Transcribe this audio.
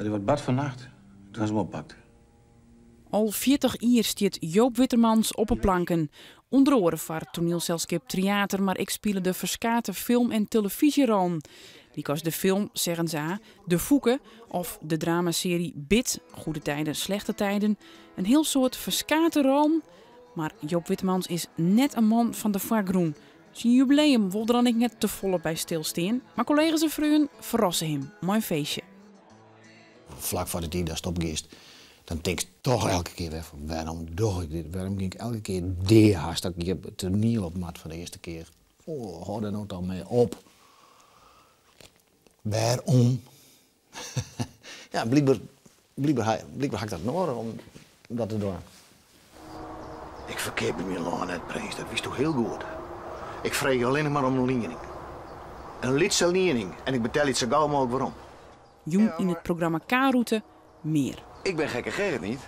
Dat is wat bard fannacht, doe ha se him oppakt. Al 40 jier stiet Joop Wittermans op 'e planken. Ûnder oare foar toanielselskip Tryater, mar ek spile er ferskate film- en telefyzjerollen. Lykas de film, Zeggen ze, De Fûke of de dramasearje Bit, Goede Tijden, Slechte Tijden. In hiel soad ferskate rollen, mar Joop Wittermans is net in man fan de foargrûn. Syn jubileum wol der dan ek net te folle by stilstean, mar kollega's en freonen ferrasse him mei in feestje. Flak foar de tiid datst opgiest, dan tinkst toch elke kear wer fan wêrom doch ik dit? Wêrom gean ik elke kear dea hast dat ik hjir it toaniel op moat foar de earste kear? Oh, hâld dêr no toch mei op. Wêrom? ja, blykber, blykber, blykber ha ik dat nedich om dat te dwaan. Ik ferkeapje myn lân net, Prins, dat witsto hiel goed. Ik freegje allinnich mar om in liening. In lytse liening en ik betelje it sa gau mooglik werom. Jûn yn it programma K-rûte mear. Ik bin gekke Gerrit niet.